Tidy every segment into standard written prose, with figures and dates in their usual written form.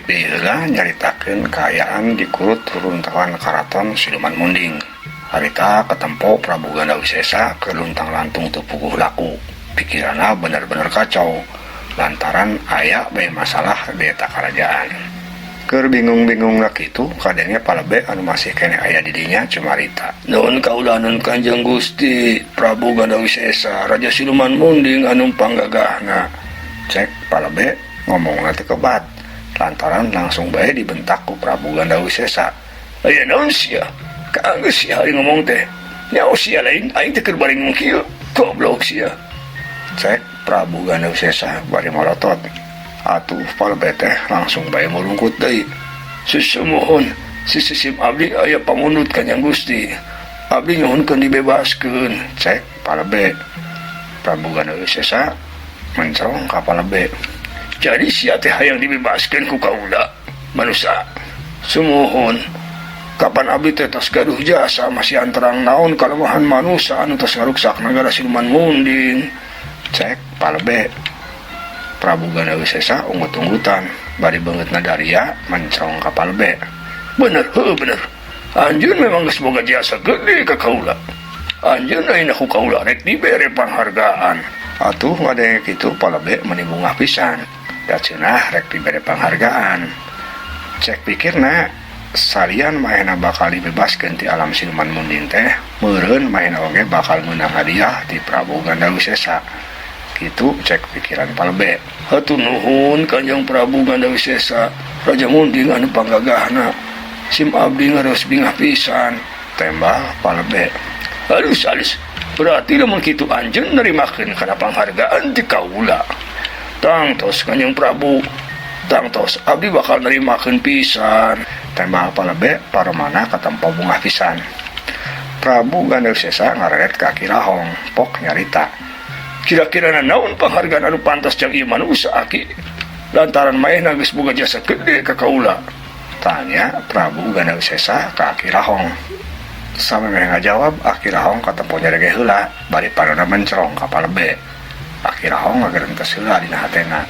Marik deui heula nyaritakeun kaayaan di kurut ruruntuhan Karaton Siluman Munding. Harita katempo Prabu Gandawisesa keur luntang-lantung teu puguh laku. Pikiranna bener-bener kacau lantaran aya bae masalah di eta karajaan. Keur bingung-bingungna kitu kadenge palebe anu masih keneh aya di dinya cumarita. Nuhun kaula nun Kanjeng Gusti Prabu Gandawisesa Raja Siluman Munding anu panggagahna. Cek palebe ngomongna teu kebat lantaran langsung bae dibentak ku Prabu Gandawisesa. Aya naon sia? Kaanggeus sia ari ngomong teh. Nyaho sia lain aing teh keur baringung kieu. Goblok sia. Cek Prabu Gandawisesa bari molotot. Atuh palebe teh langsung bae murungkut deui. Sumuhun sisim abdi aya pamundut Kanjeng Gusti. Abdi nyuhunkeun dibebaskeun. Cek palebe. Prabu Gandawisesa mencrong ka palebe. Jadi sia teh hayang dibebaskeun ku kaula manusa. Sumuhun kapan abdi teh tos gaduh jasa masih terang naon kalemahan manusa anu tos ngaruksak nagara Siluman Munding. Cek palebe. Prabu Gandawisesa unggut-unggutan bari beungeutna daria mencrong ka palebe. Bener, heueuh bener. Anjeun memang geus boga jasa gede ka kaula. Anjeun ayeuna ku kaula rek dibere panghargaan. Atuh ngadenge kitu palebe meuni bungah pisan. Da cenah rek dibere panghargaan. Cek pikirna salian maehna bakal dibebaskeun ti alam Siluman Munding teh, meureun maehna oge bakal meunang hadiah ti Prabu Gandawisesa. Kitu cek pikiran palebe. Hatur nuhun Kanjeng Prabu Gandawisesa, Raja Munding anu panggagahna. Sim abdi ngaros bingah pisan, tembal palebe. Alus alus, berarti lamun kitu anjeun narimakeun kana panghargaan ti kaula. Tangtos Kanjeng Prabu, tangtos abdi bakal narimakeun pisan, tembal palebe paromana katempo bungah pisan. Prabu Gandawisesa ngareret ka Aki Rahong, pok nyarita. Kira-kira naon panghargaan anu pantas jang ieu manusa aki? Lantaran maehna geus boga jasa gede ka kaula. Tanya Prabu Gandawisesa ka Aki Rahong. Samemeh ngajawab Aki Rahong katempo nyerege heula bari panonna mencrong ka palebe. Aki Rahong ngagerentes heula dina hatena.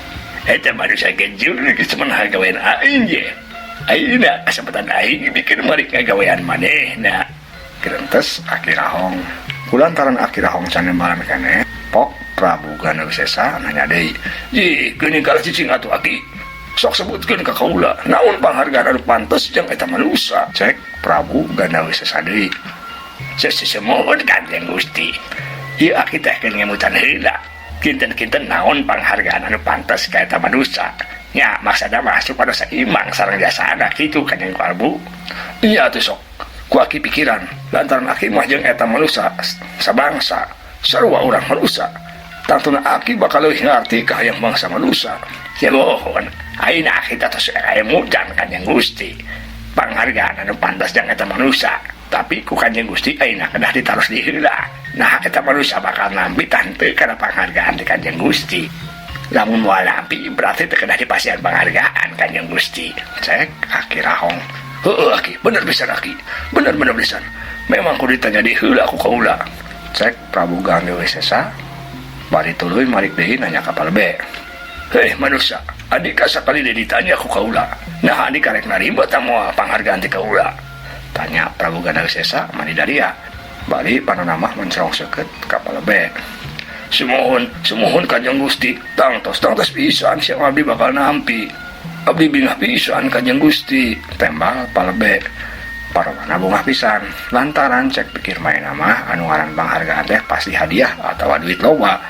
Eta manusia gejul geus meunah gawean aing ye. Ayeuna kasempatan aing bikin marik ngagawean manehna. Gerentes Aki Rahong. Kulantaran Aki Rahong can nembalan keneh, pok Prabu Gandawisesa nanya deui. Ji, geuning kalah cicing atuh aki. Sok sebutkeun ka kaula, naon panghargaan anu pantes jeung eta manusa? Cek Prabu Gandawisesa deui. Sesumuhun Kanjeng Gusti. Ieu aki teh keur ngemutan heula. Kinten-kinten naon panghargaan anu pantes ka eta manusa. Nya maksana mah supados saimang sareng jasana kitu Kanjeng Prabu. Iya atuh sok. Ku aki pikiran lantaran aki mah jeung eta manusa sabangsa sarua urang manusa. Tangtuna aki bakal leuwih ngarti ka hayang bangsa manusa. Ya mohon, ayeuna aki teh tos kaemutan Kanjeng Gusti. Panghargaan anu pantes jeung eta manusa. Tapi ku Kanjeng Gusti ayeuna kedah ditaros di heula. Nah eta manusa bakal nampi tante kana panghargaan ti Kanjeng Gusti. Lamun moal nampi berarti teu kedah dipasihan panghargaan Kanjeng Gusti. Cek Aki Rahong. Heueuh aki, bener pisan aki. Bener-bener pisan. Memang kudu ditanya di heula ku kaula. Cek Prabu Gandawisesa bari tuluy marik deui nanya ka palebe. Heh manusa, andika sakali deui ditanya ku kaula. Nah andika rek narima tah moal panghargaan ti kaula? Tanya Prabu Gandawisesa mani daria. Bari panonna mah mencrong seukeut ka palebe. Sumuhun, sumuhun Kanjeng Gusti, tangtos tangtos pisan siang abdi bakal nampi. Abdi bingah pisan Kanjeng Gusti, tembal palebe. Paromana bungah pisan lantaran cek pikir maehna mah anu ngaran panghargaan teh pasti hadiah atawa duit loba.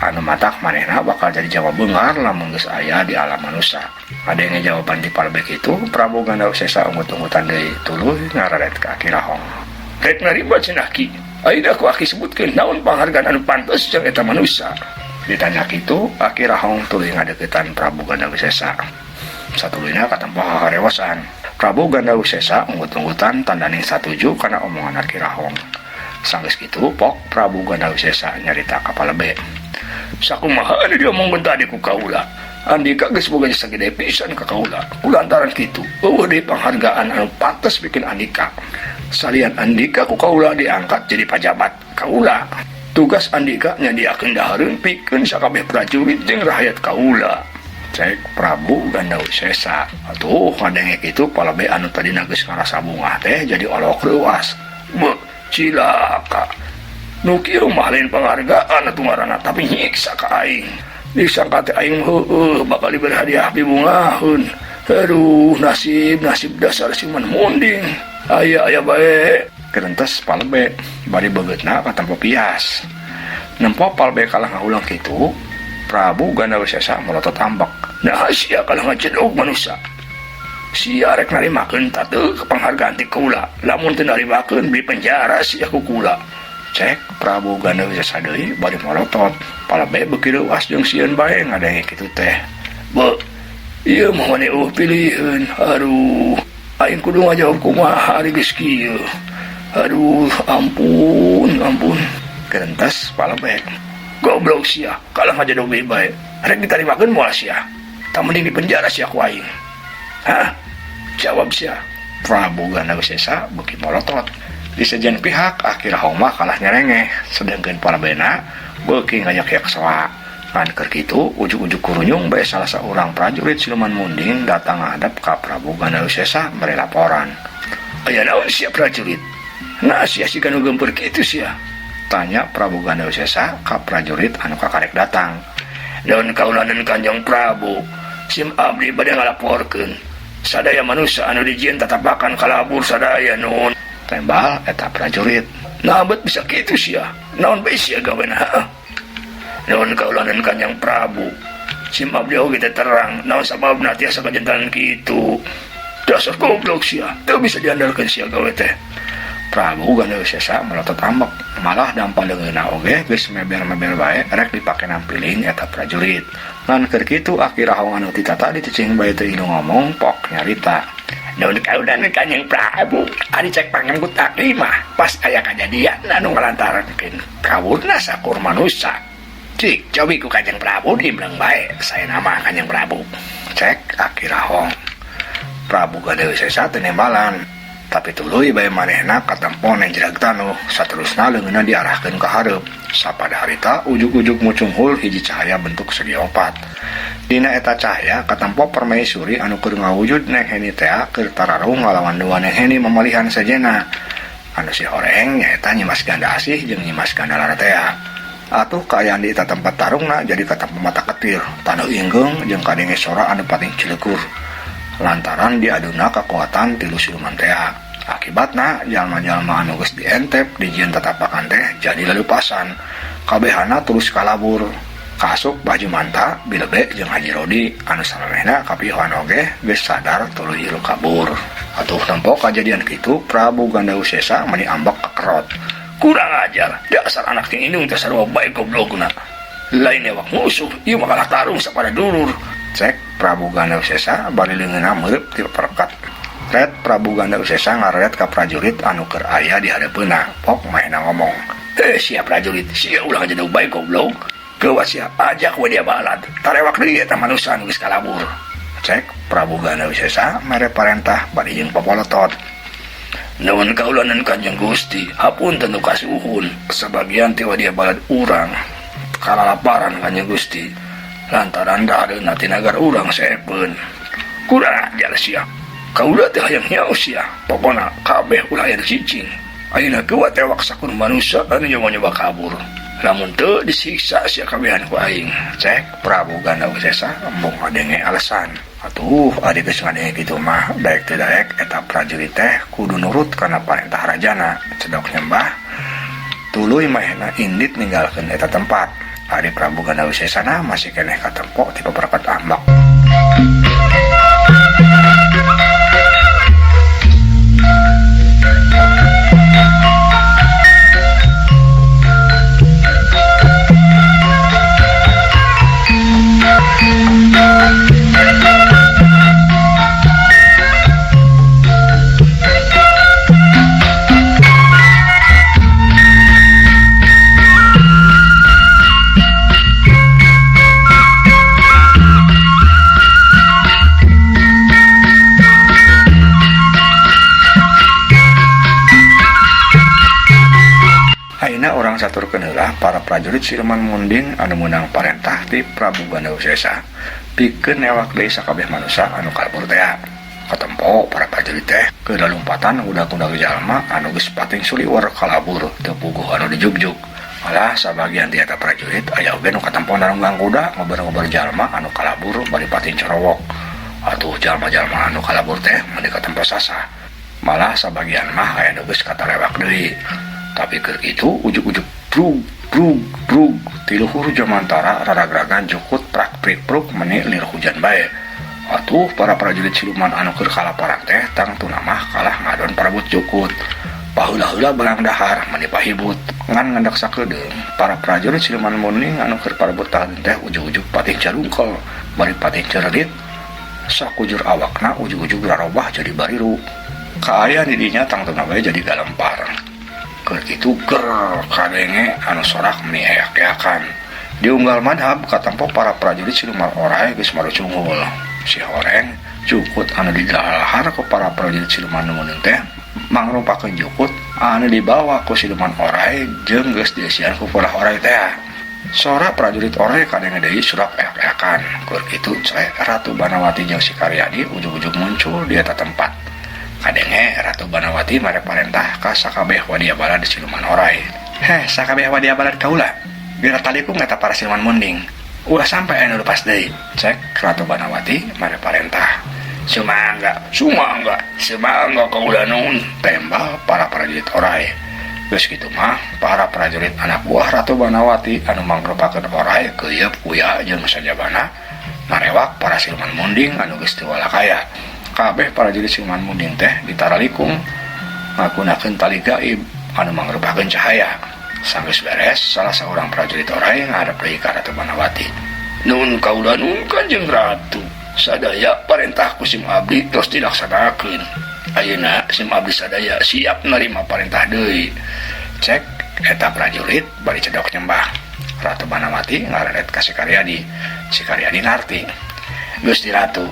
Anu matak manehna bakal jadi jalma beunghar lamun geus aya di alam manusa. Ngadenge jawaban ti palebe kitu, Prabu Gandawisesa unggut-unggutan deui tuluy ngararet ka Aki Rahong. Rek narima cenah ki. Ayeuna ku aki sebutkeun naon panghargaan anu pantes jeung eta manusa. Ditanya kitu, Aki Rahong tuluy ngadeuketan Prabu Gandawisesa. Satuluyna katempo haharewosan. Prabu Gandawisesa unggut-unggutan tandaning satuju kana omongan Aki Rahong. Sanggeus kitu pok Prabu Gandawisesa nyarita ka palebe. Sakumaha anu diomongkeun tadi ku kaula? Andika geus boga jasa gede pisan ka kaula. Kulantaran kitu, eueuh deui panghargaan anu pantes bikin andika. Salian andika ku kaula diangkat jadi pajabat kaula. Tugas andika nyadiakeun dahareun pikeun sakabeh prajurit jeung rakyat kaula. Cek Prabu Gandawisesa. Atuh ngadenge kitu palebe anu tadina geus ngarasa bungah teh jadi olok reuas. Beuh, cilaka. Nu kieu mah lain panghargaan atuh ngaranna tapi nyiksa ka aing. Disangka teh aing heueuh bakal diberi hadiah bibungaheun. Aduh, nasib nasib dasar siluman munding. Aya aya bae. Kerentes palebe bari beungeutna katempo pias. Nempo palebe kalah ngahulang kitu, Prabu Gandawisesa melotot ambek. Nah, sia kalah ngajedog manusia. Sia rek narimakeun ta teu panghargaan ti kaula. Lamun teu narimakeun di penjara sia ku kula. Cek Prabu Gandawisesa deui bari molotot. Palebe beuki reuas jeung sieun bae ngadenge kitu teh. Beuh, ieu mah mani eueuh piliheun. Aduh, aing kudu ngajawab kumaha ari geus kieu. Aduh, ampun, ampun. Kerentes palebe. Goblok sia, kalah ngajedog deui bae. Rek ditarimakeun moal sia. Tah mending di penjara sia ku aing. Hah? Jawab sia. Prabu Gandawisesa beuki molotot. Di sejen pihak akhir mah kalah nyerengeh, sedangkeun palebena beuki ngayak-yak soa. Ngan keur kitu ujug-ujug kurunyung bae salah saurang prajurit siluman munding datang ngadep ka Prabu Gandawisesa bari laporan. Aya naon sia prajurit? Nah sia siga nu geumpeur kitu sia? Tanya Prabu Gandawisesa ka prajurit anu kakarek datang. Daun kaulanan Kanjeng Prabu, sim abdi bade ngalaporkeun. Sadaya manusia anu dijieun tatapakan kalabur sadaya nun. Tembal eta prajurit. Nah bet bisa kitu sia. Naon bae sia gawena? Naon kaulanan Kanjeng Prabu, sim abdi oge teu terang naon sababna tiasa kajantanan kitu. Dasar goblok sia, teu bisa diandalkeun sia gawe teh. Prabu Gandawisesa melotot ambek, malah dampa leungeunna oge geus meber-meber bae rek dipake nampiling eta prajurit. Ngan keur kitu aki rahong anu ti tadi cicing bae teu ilu ngomong pok nyarita. Naon kaulanan Kanjeng Prabu, ari cek panganggut aki mah pas aya kajadian anu ngalantarankeun kawurna sakur manusa. Cik, cobi ku Kanjeng Prabu dimleng bae, saena mah Kanjeng Prabu. Cek aki rahong. Prabu Gandawisesa teu nembalan. Tapi tuluy bae manehna katempo nenjrag tanuh, saterusna leungeunna diarahkeun ka hareup. Sapada harita ujug-ujug mucunghul hiji cahaya bentuk segi opat. Dina eta cahaya katempo permaisuri anu keur ngawujud Neng Heni tea keur tararung ngalawan dua Neng Heni mamalihan sejena. Anu si horeng nyaeta Nyimas Ganda Asih jeung Nyimas Ganda Lara tea. Atuh kaayaan di eta tempat tarungna jadi katempo mata ketir, taneuh inggeung jeung kadenge sora anu pating cilekur. Lantaran diaduna kekuatan tilu siluman tea. Akibatna jalma-jalma anu geus dientep dijieun tatapakan teh jadi lelupasan. Kabehana terus kalabur. Kaasup Baju Manta, Bilebe jeung Haji Rodi anu salamehna kapihoan oge geus sadar tuluy hirup kabur. Atuh nempo kajadian kitu Prabu Gandawisesa meni ambek kakerot. Kurang ajar, dasar anak ting indung teh sarua bae goblogna. Lain ewak musuh, ieu mah kalah tarung sapada dulur. Cek Prabu Gandawisesa bari leungeunna meureub ti perekat. Red Prabu Gandawisesa ngareret ka prajurit anu keur aya di hareupeunna. Pok mahena ngomong. Heh sia prajurit, sia ulah ngajedog bae goblok. Geuwas sia, ajak we dia balad. Tarewak deui eta manusa anu geus kalabur. Cek Prabu Gandawisesa mere parentah bari jeung popolotot. Nuhun kaulanan Kanjeng Gusti, hapunten nu kasuhun. Sabagian ti wadia balad urang kalalaparan Kanjeng Gusti. Lantaran dahareunna ti nagara urang seepeun. Kurang ajar sia. Kaula teh hayang nyaho sia. Pokona kabeh ulah aya cicing. Ayeuna geuwat tewak sakur manusa anu nyoba-nyoba kabur. Lamun teu disiksa sia kabehan ku aing. Cek Prabu Gandawisesa embung ngadenge alasan. Atuh ari geus ngadenge kitu mah daek teu daek eta prajurit teh kudu nurut kana parentah rajana. Cedok nyembah tuluy mahena indit ninggalkeun eta tempat. Ari Prabu Gandawisesana masih keneh katempo ti paperekat ambek. Ayeuna urang caturkeun heula para prajurit siluman munding anu meunang parentah ti Prabu Gandawisesa pikeun newak deui sakabeh manusa anu kalebur tea. Katempo para prajurit teh keur lalumpatan ngudag-ngudag jalma anu geus pating suliwer kalabur teu puguh anu dijugjug. Malah sabagian ti eta prajurit aya oge nu katempo narunggang kuda ngober-ngober jalma anu kalabur bari pating corowok. Atuh jalma-jalma anu kalabur teh meni katempo sasah. Malah sabagian mah aya nu geus katarewak deui. Tapi keur kitu ujug-ujug brug brug brug ti luhur jamantara raragragan jukut prak prik pruk meni lir hujan bae. Atuh para prajurit siluman anu keur kalaparan teh tangtuna mah kalah ngadon parebut jukut. Paheula-heula barang dahar meni pahibut. Ngan ngandak sakedeung para prajurit siluman munding anu keur parebut tahan teh ujug-ujug patih carungkel bari patih cererit sakujur awakna ujug-ujug rarobah jadi bariru. Kaayaan di dinya tangtuna bae jadi galempar. Keur kitu ger kadenge anu sorak meni eak-eakan. Di unggal madhab katempo para prajurit siluman orai geus marucunghul. Si horeng jukut anu didahar ku para prajurit siluman munding teh mangrupakeun jukut anu dibawa ku siluman orai jeung geus dieusian ku polah orai teh. Sora prajurit orai kadenge deui surak eak-eakan. Keur kitu cek Ratu Banawati jeung si Karyadi ujug-ujug muncul di eta tempat. Kadenge Ratu Banawati mere parentah ka sakabeh wadia balad siluman orai. Heh, sakabeh wadia balad kaula. Geura talikung eta para siluman munding. Ulah sampai anu lepas deui. Cek Ratu Banawati mere parentah. Sumangga, sumangga, sumangga kaula nun. Tembal para prajurit orai. Geus kitu mah para prajurit anak buah Ratu Banawati anu mangrupakeun orai keuyeup kuya jeung sajabana marewak para siluman munding anu geus teu walakaya. Kabeh prajurit siluman munding teh ditaralikung ngagunakeun tali gaib anu mangrupakeun cahaya. Sanggeus beres, salah saurang prajurit orai ngadep deui ka Ratu Banawati. Nun kaula nun Kanjeng Ratu, sadaya parentah ku sim abdi tos dilaksanakeun. Ayeuna sim abdi sadaya siap narima parentah deui. Cek eta prajurit bari cedok nyembah. Ratu Banawati ngararet ka si Karyadi. Si Karyadi ngarti. Gusti Ratu,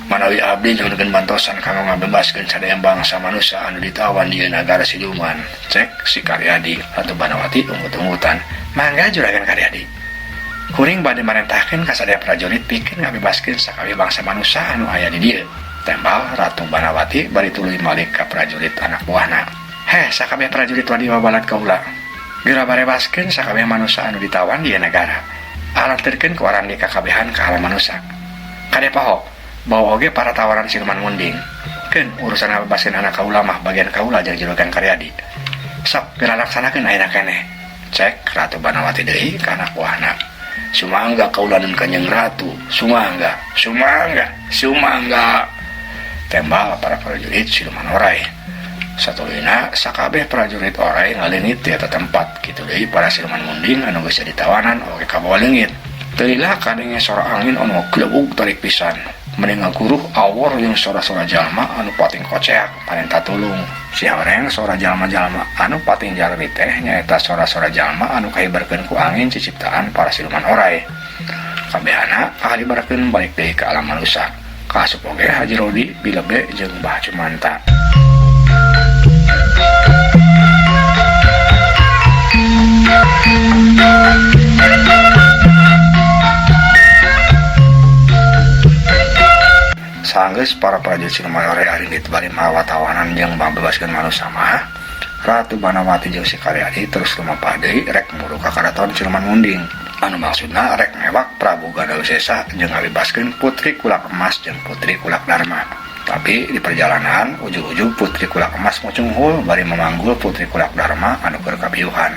manawi abdi nyuhunkeun bantosan kanggo ngabebaskeun sadaya bangsa manusia anu ditawan di nagara siluman. Cek si Karyadi. Ratu Banawati unggut-unggutan. Mangga Juragan Karyadi. Kuring bade marentahkeun ka sadaya prajurit pikeun ngabebaskeun sakabeh bangsa manusia anu aya di dieu. Tembal Ratu Banawati bari tuluy malik ka prajurit anak buahna. Heh, sakabeh prajurit wadia balad kaula. Geura barebaskeun sakabeh manusia anu ditawan di nagara. Alanterkeun ku arandi kakabehan ka alam manusia. Kade poho, bawa oge para tawaran siluman munding. Keun urusan ngabebaskeun anak kaula mah bagian kaula jeung Juragan Karyadi. Sok geura laksanakeun ayeuna keneh. Cek Ratu Banawati deui ka anak buahna. Sumangga kaula nun Kanjeng Ratu, sumangga, sumangga, sumangga. Tembal para prajurit siluman orai. Satuluyna sakabeh prajurit orai ngaleungit di eta tempat. Kitu deui para siluman munding anu geus jadi tawanan oge kabawa leungit. Teu lila kadenge sora angin anu glebug tarik pisan. Meni ngaguruh awor jeung sora-sora jalma anu pating koceak parenta tulung. Si horeng sora jalma-jalma anu pating jarwi teh nyaeta sora-sora jalma anu kahibarkeun ku angin ciciptaan para siluman orai. Kabehana kahalibarkeun balik deui ka alam manusia. Kaasup oge Haji Rodi, Bilebe jeung Mbah Cumanta. Sanggeus para prajurit siluman orai arindit bari mawa tawanan jeung mabebaskeun manusia mah, Ratu Banawati jeung si Karyadi terus lumampah deui rek muru ka karaton siluman munding. Anu maksudna rek ngewak Prabu Gandawisesa jeung ngabebaskeun Putri Kulak Emas jeung Putri Kulak Dharma. Tapi di perjalanan ujug-ujug Putri Kulak Emas mucunghul bari memanggul Putri Kulak Dharma anu keur kabiuhan.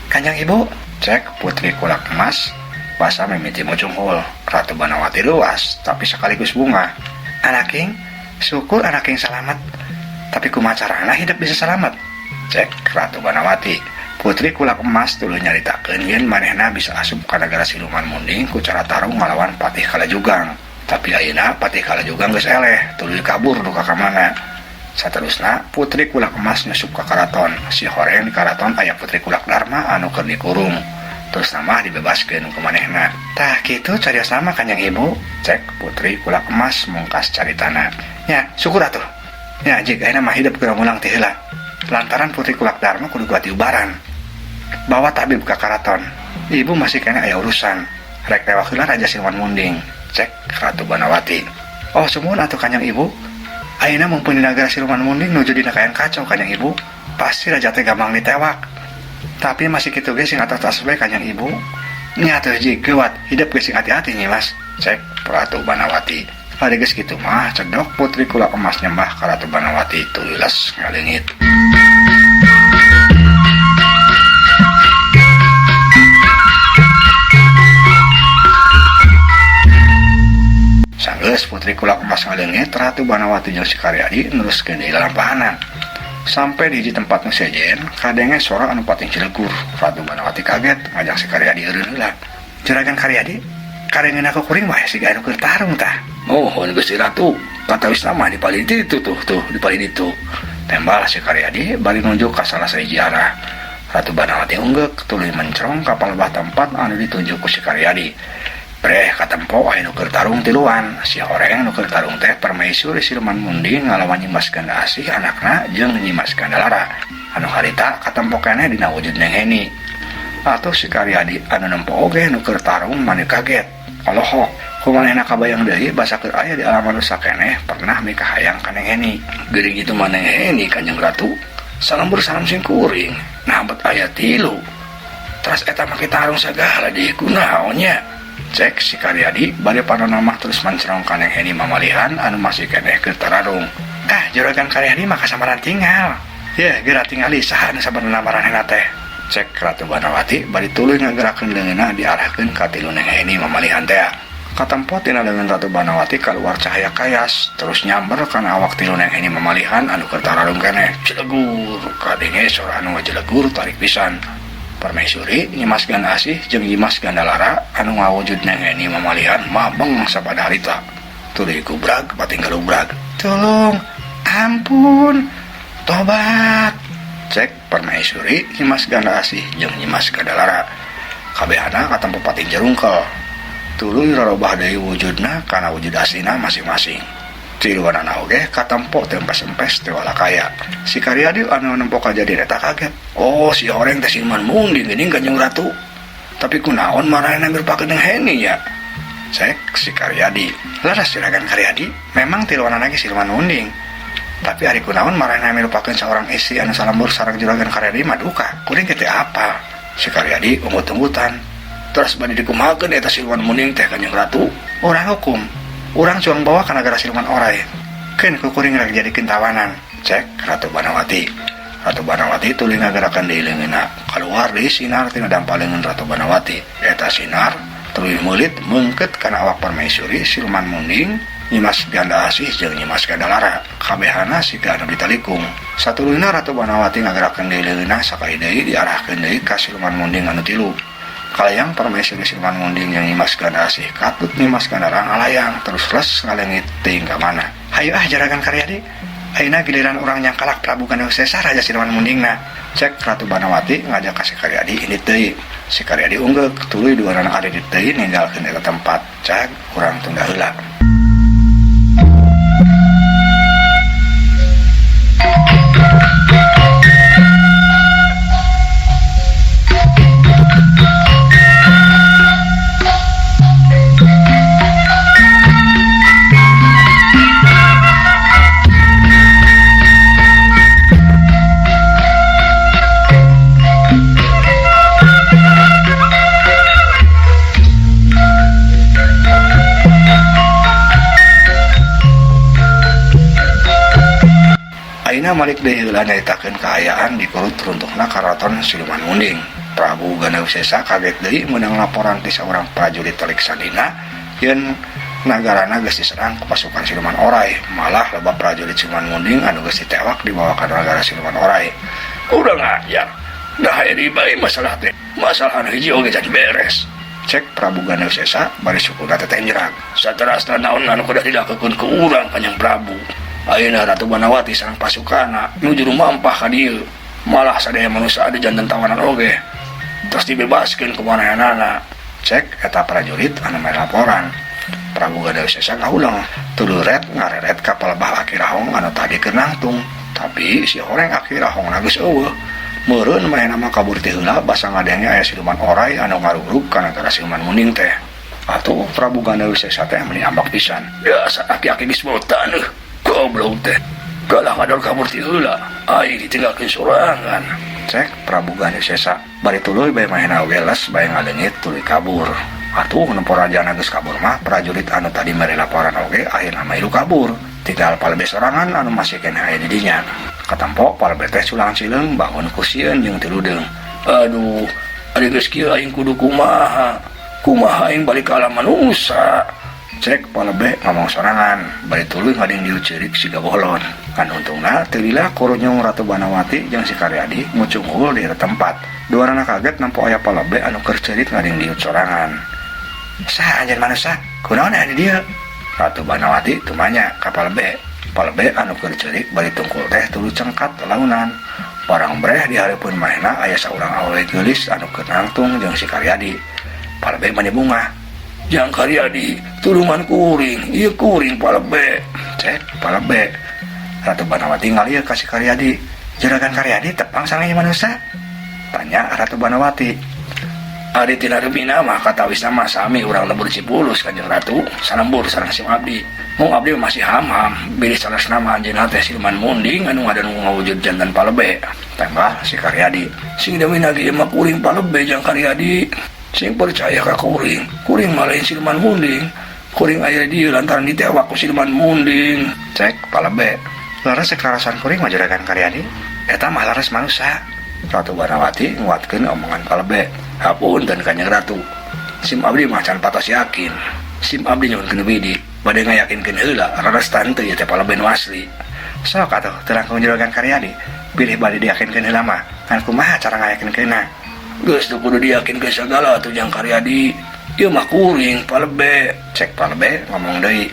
Kanjeng Ibu, cek Putri Kulak Emas basa mimiti mucunghul. Ratu Banawati luas tapi sekaligus bunga. Anaking, syukur anaking salamet. Tapi kumaha carana hidup bisa salamet? Cek Ratu Banawati. Putri Kulak Emas tuluy nyaritakeun yen manehna bisa asup ka nagara siluman munding ku cara tarung ngalawan Patih Kalajugang. Tapi ayeuna Patih Kalajugang geus eleh, tuluy kabur duka ka mana. Saterusna Putri Kulak Emas nyusup ka karaton. Si horeng di karaton aya Putri Kulak Dharma anu keur dikurung. Terus mah dibebaskeun ku manehna. Tah kitu cariosna mah Kanjeng Ibu, cek Putri Kulak Emas mungkas caritana. Nya, syukur atuh. Nya jig ayeuna mah hidup geura mulang ti heula. Lantaran Putri Kulak Dharma kudu kuat diubaran. Bawa tabib ka karaton. Ibu masih keneh aya urusan. Rek tewak heula Raja Siluman Munding, cek Ratu Banawati. Oh sumuhun atuh Kanjeng Ibu. Ayeuna mumpung di nagara Siluman Munding nuju dina kaayaan kacau Kanjeng Ibu, pasti raja teh gampang ditewak. Tapi masih kitu ge sing atos-atos bae Kanjeng Ibu. Nya atuh ji geuwat, hidep ge sing hati-hati Nyimas, cek Ratu Banawati. Ari geus kitu mah cedok Putri Kula Emas nyembah ka Ratu Banawati tuluy les ngaleungit. Sanggeus Putri Kula Emas ngaleungit, Ratu Banawati jeung si Karyadi neruskeun deui lalampahanan. Sampai di hiji tempat nu sejen, kadenge sora anu pating cilegur. Ratu Banawati kaget, ngajak si Karyadi eureun heula. Juragan Karyadi, karengeuna ku kuring mah siga anu keur tarung tah. Mohon Gusti Ratu, katawisna mah di palih ditu tuh, tuh di palih ditu. Tembal si Karyadi bari nunjuk ka salah sahiji arah. Ratu Banawati unggeuk tuluy mencrong ka palebah tempat anu ditunjuk ku si Karyadi. Breh katempo aya nu keur tarung tiluan. Si horeng nu keur tarung teh permaisuri Siluman Munding ngalawan Nyimas Ganda Asih anakna jeung Nyimas Gandalara. Anu harita katempo keneh dina wujud Neng Heni. Atuh si Karyadi anu nempo oge nu keur tarung mani kaget. Olohok, kumanehna kabayang deui basa keur aya di alam manusa keneh pernah mikahayang ka Neng Heni. Geuring itu mah Neng Heni Kanjeng Ratu, salembur salam sing kuring. Nah bet aya tilu. Teras eta make tarung sagala deui kunaon nya. Cek si Karyadi bari panona mah terus mencrong ka Neng Heni mamalihan anu masih keneh keur tararung. Ah, juragan Karyadi mah kasamaran tinggal. Yeuh, geura tingali saha anu sabenerna maranehna teh. Cek Ratu Banawati bari tuluy ngagerakeun leungeunna diarahkeun ka tilu Neng Heni mamalihan teh. Katempo tina leungeun Ratu Banawati kaluar cahaya kayas terus nyamber kana awak tilu Neng Heni mamalihan anu keur tararung keneh. Cilegur kadenge sora anu ngajelegur tarik pisan. Permaisuri Nyimas Ganda Asih jeung Nyimas Gandalara anu ngawujud Neng Heni mamalihan mabeng sapada harita. Tuluy gubrag pating galubrag. Tolong, ampun, tobat. Cek Permaisuri Nyimas Ganda Asih jeung Nyimas Gandalara. Kabehana katempo pating jerungkel. Tuluy rarobah deui wujudna kana wujud aslina masing-masing. Tiluanana oge katempo teu empes-empes teu walakaya. Si Karyadi anu nempo kajadian eta kaget. Oh, si horeng teh Siluman Munding geuning Kanjeng Ratu. Tapi kunaon maranehna mirupakeun Neng Heni nya? Cek si Karyadi. Leres juragan Karyadi, memang tiluanana ge Siluman Munding. Tapi ari kunaon maranehna mirupakeun saurang istri anu salembur sareng juragan Karyadi mah duka. Kuring ge teu apal. Si Karyadi unggut-unggutan. Terus bade dikumahakeun eta Siluman Munding teh Kanjeng Ratu? Urang hukum. Urang cuang bawa ka nagara Siluman Orai. Keun ku kuring rek jadikeun tawanan. Cek Ratu Banawati. Ratu Banawati tuluy ngagerakeun deui leungeunna. Kaluar deui sinar tina dampa leungeun Ratu Banawati. Eta sinar tuluy meulit meungkeut kana awak permaisuri Siluman Munding, Nyimas Ganda Asih jeung Nyimas Gandalara. Kabehana siga anu ditalikung. Satuluyna Ratu Banawati ngagerakeun deui leungeunna sakali deui diarahkeun deui ka Siluman Munding anu tilu. Kalayang permaisuri Siluman Munding jeung Nyimas Ganda Asih katut Nyimas Gandalara ngalayang terus les ngaleungit teuing ka mana. Hayu ah jaragan Karyadi. Ayeuna giliran urang nyangkalak Prabu Gandawisesa Raja Siluman Mundingna. Cek Ratu Banawati ngajak ka si Karyadi indit deui. Si Karyadi unggeuk tuluy duanana aridit deui ninggalkeun eta tempat. Cag urang tunda heula. Ayeuna malik deui heula nyaritakeun kaayaan di kurut runtuhna karaton Siluman Munding. Prabu Gandawisesa kaget deui meunang laporan ti saurang prajurit telik sandina yen nagarana geus diserang ku pasukan Siluman Orai. Malah loba prajurit Siluman Munding anu geus ditewak dibawa ka nagara Siluman Orai. Urang ajar. Dah aya deui bae masalah teh. Masalah anu hiji oge can beres. Cek Prabu Gandawisesa bari sukuna teh tenjrag. Saterasna naon anu kudu dilakukeun ku urang Kanjeng Prabu. Ayeuna Ratu Banawati sareng pasukanna nuju rumampah ka dieu. Malah sadaya manusia anu janten tawanan oge. Terus dibebaskeun ku maranehanana. Cek eta prajurit anu mere laporan. Prabu Gandawisesa ngahuleng, tuluy ret ngareret ka palebah Aki Rahong anu tadi keur nangtung. Tapi si horeng Aki Rahongna geus eueuh. Meureun manehna mah kabur ti heula basa ngadenge aya siluman oray anu ngarurug ka nagara Siluman Munding teh. Atuh Prabu Gandawisesa teh meuni ambek pisan. Dasar aki-aki geus botan euh, goblok teh. Kalah ngador kabur ti heula, aing ditinggalkeun sorangan. Cek Prabu Gandawisesa bari tuluy bae manehna oge les bae ngaleungit tuluy kabur. Atuh nempo rajana geus kabur mah prajurit anu tadi mere laporan oge akhirna mah hilu kabur. Tinggal palebe sorangan anu masih keneh aya di dinya. Katempo palebe teh culang cileung bangun ku sieun jeung tiludeung. Aduh, ari geus kieu aing kudu kumaha? Kumaha aing balik ka alam manusa? Cek palebe ngomong sorangan bari tuluy ngading dieu ceurik siga bolon. Kan untungna teu lila kurunyung Ratu Banawati jeung si Karyadi mucunghul di eta tempat. Duanana kaget nempo aya palebe anu keur ceurik ngading dieu sorangan. Saha anjeun manusa? Kunaon aya di dieu? Ratu Banawati tumanya ka palebe. Palebe anu keur ceurik bari tungkul teh tuluy cengkat launan. Barang breh di hareupeun manehna aya saurang awewe geulis anu keur nangtung jeung si Karyadi. Palebe mani bungah. Jang Karyadi, tulungan kuring, ieu kuring palebe. Cek palebe. Ratu Banawati ngalieu ka si Karyadi. Juragan Karyadi tepang sareng ieu manusa? Tanya Ratu Banawati. Ari tina rupina mah katawisna mah sami urang lembur Cipulus Kanjeng Ratu, salembur sareng sim abdi. Mung abdi masih ham-ham, bilih sanesna mah anjeunna teh siluman munding anu ngadan ngawujud jantan palebe. Tambah si Karyadi. Sing demi nage ieu mah kuring palebe jang Karyadi. Sing percaya ka kuring, kuring mah lain siluman munding. Kuring aya di dieu lantaran ditewak ku siluman munding. Cek palebe. Laras cek larasan kuring mah juragan Karyadi. Eta mah laras manusa. Ratu Banawati nguatkeun omongan palebe. Hapunten Kanjeng Ratu. Sim abdi mah can patos yakin. Sim abdi nyuhunkeun widi, bade ngayakinkeun heula raras tante ieu teh palebe nu asli. Sok atuh teu langkung juragan Karyadi, bilih bade diyakinkeun heula mah, ngan kumaha cara ngayakinkeunna? Geus teu kudu diyakinkeun sagala atuh Jang Karyadi. Ieu mah kuring palebe, cek palebe ngomong deui.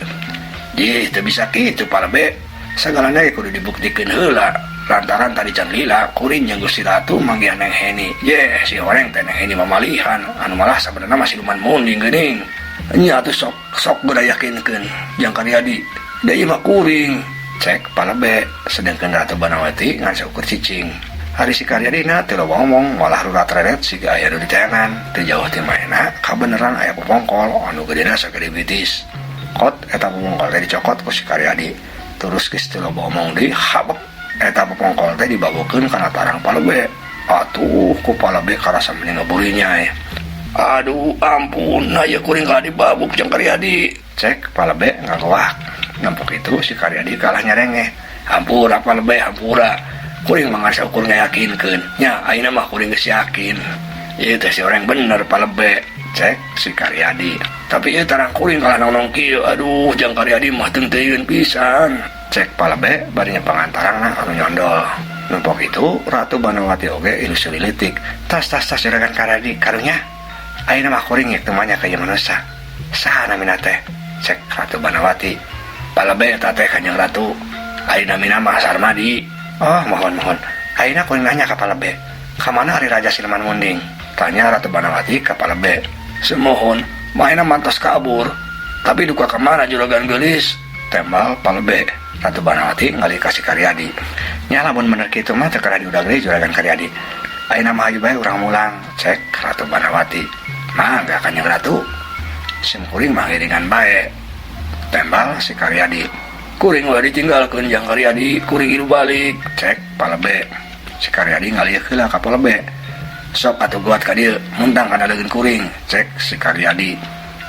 Jih teu bisa kitu palebe, sagalana ge kudu dibuktikeun heula. Lantaran tadi can lila kuring jeung Gusti Ratu manggihan Neng Heni. Ye, si horeng teh Neng Heni mamalihan anu malah sabenerna mah siluman munding geuning. Nya atuh sok sok geura yakinkeun Jang Karyadi. Da ieu mah kuring, cek palebe. Sedengkeun Ratu Banawati ngan saukur cicing. Ari si Karyadina teu loba ngomong malah rurat-reret siga aya nu diteangan. Teu jauh ti manehna kabeneran aya popongkol anu gedena sagede bitis. Kot eta popongkol teh dicokot ku si Karyadi. Terus geus teu loba omong deui habek. Eta popongkol teh dibabokeun kana tarang palebe. Atuh ku palebe karasa meni ngeburinya. Aduh ampun, aya kuring kalah dibabuk jeung Karyadi. Cek palebe ngagoak. Nempok itu si Karyadi kalah nyarengeh. Hampura palebe, hampura. Kuring mah ngan saukur ngayakinkeun. Nya ayeuna mah kuring geus yakin. Ieu teh si orang bener palebe. Cek si Karyadi. Tapi ieu tarang kuring kalah nonong kieu. Aduh, Jang Karyadi mah teungteuyeun pisan. Cek palebe bari nyepangan tarangna anu nyondol. Nempok itu Ratu Banawati oge ilu seuleutik. Tas tas tas juragan Karyadi karunya. Ayeuna mah kuring yek teu manya ka ieu manusa. Saha namina teh? Cek Ratu Banawati. Palebe eta teh Kanjeng Ratu. Ayeuna namina mah Sarmadi. Oh, mohon mohon. Ayeuna kuring nanya ka palebe. Ka mana ari Raja Siluman Munding? Tanya Ratu Banawati ka palebe. Semohon, manehna mantos kabur. Tapi duka ka mana juragan geulis? Tembal palebe. Ratu Banawati ngalih ka si Karyadi. Nya lamun bener kitu mah teu kalah diudag deui juragan Karyadi. Ayeuna mah hayu bae urang mulang, cek Ratu Banawati. Mangga Kanjeng Ratu. Sim kuring mah ngiringan bae. Tembal si Karyadi. Kuring ulah ditinggalkeun Jang Karyadi, kuring hidup balik, cek palebe. Si Karyadi ngalih heula ka palebe. Sok atuh guat ka dieu, muntang kana leungeun kuring, cek si Karyadi.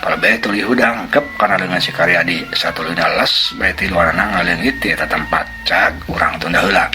Palebe tuluy hudang kep kana leungeun si Karyadi. Satuluyna les bae tiluanana ngaleungit ti eta tempat. Cag urang tunda heula.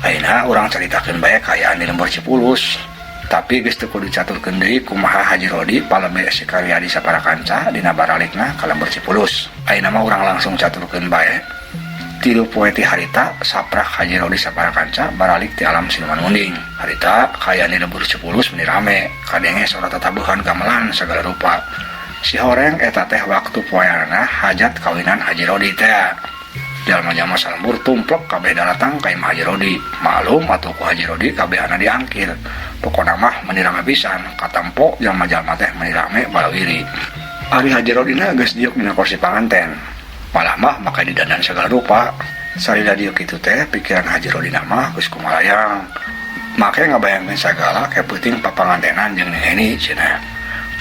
Ayeuna urang caritakeun bae kaayaan di lembur Cipulus. Tapi geus teu kudu dicaturkeun deui kumaha Haji Rodi palebe si Karyadi sapara kanca dina baralikna ka lembur Cipulus. Ayeuna mah urang langsung caturkeun bae. 3 poe ti harita, saprak Haji Rodi saparakanca baralik ti alam Siluman Munding. Harita kaayaan di lembur Cipulus meni rame, kadenge sora tatabuhan gamelan sagala rupa. Sihoreng eta teh waktu poeanana hajat kawinan Haji Rodi teh. Jalma-jalma salembur tumplek kabeh daratang ka imah Haji Rodi. Maklum atuh ku Haji Rodi kabehana diangkir. Pokona mah meni rame pisan, katempo jalma-jalma teh meni rame balawiri. Ari Haji Rodina geus diuk dina kursi panganten. Malah mah make didandan segala rupa. Salila diuk kitu teh pikiran Haji Rodina mah geus kumalayang. Make ngabayangkeun sagala kepeuting papangantenan jeung Neng Heni cenah.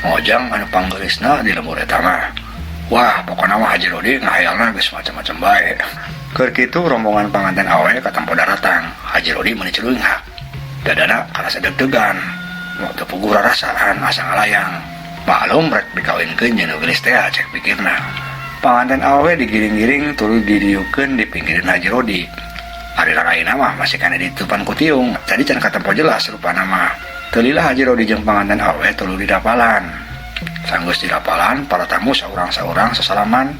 Ngojang anu panggeulisna di lembur eta mah. Wah, pokona mah Haji Rodi ngahayalna geus macam-macam bae. Keur kitu rombongan panganten awewe katempo daratang. Haji Rodi meuni culeunghak. Dadana karasa deg-degan. Teu puguh rarasaan asa ngalayang. Maklum rek dikawinkeun jeung nu geulis teh cek pikirna. Panganten awewe digiring-giring tuluy didiukeun di pinggireun Haji Rodi. Ari raraina mah masih keneh ditutupan ku tiung, jadi can katempo jelas rupana mah. Teu lila Haji Rodi jeung panganten awewe tuluy didapalan. Sanggeus didapalan, para tamu saurang-saurang sasalaman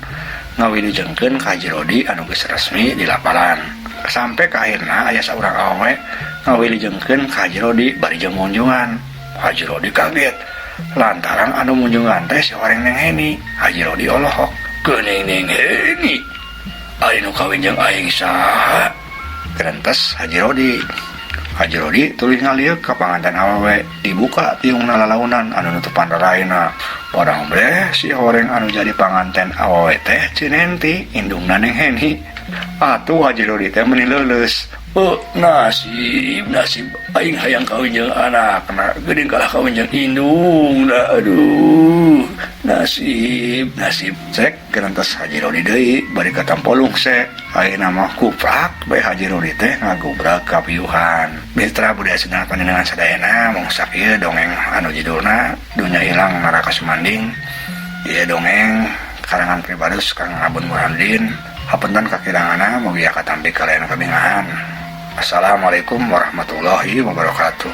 ngawilujengkeun ka Haji Rodi anu geus resmi dilapalan. Sampai ka akhirna aya saurang awewe ngawilujengkeun ka Haji Rodi bari jeung munjungan. Haji Rodi kaget lantaran anu munjungan teh si horeng Neng Heni. Haji Rodi olohok. Geuning Neng Heni. Ari nu kawin jeung aing saha? Gerentes Haji Rodi. Haji Rodi tuluy ngalieuk ka panganten awewe, dibuka tiungna lalaunan anu nutupan raraina. Barang breh si horeng anu jadi panganten awewe teh Cinenti, indungna Neng Heni. Atuh Haji Rodi teh meuni leuleus. Oh, nasib, nasib aing hayang kawin jeung anakna, geuning kalah kawin jeung indungna. Aduh, nasib, nasib. Cek gerentes Haji Rodi deui bari katempo lungse. Ayeuna mah kuprak bae Haji Rodi teh ngagubrak kapiuhan. Mitra budaya Sunda panjenengan sadayana, mung sakieu dongeng anu judulna Dunya Hilang Neraka Sumanding. Ieu dongeng karangan pribados Kang Abun Murandin. Hapunten kakiranganna, mugia katampi kalian kabingahan. Assalamualaikum warahmatullahi wabarakatuh.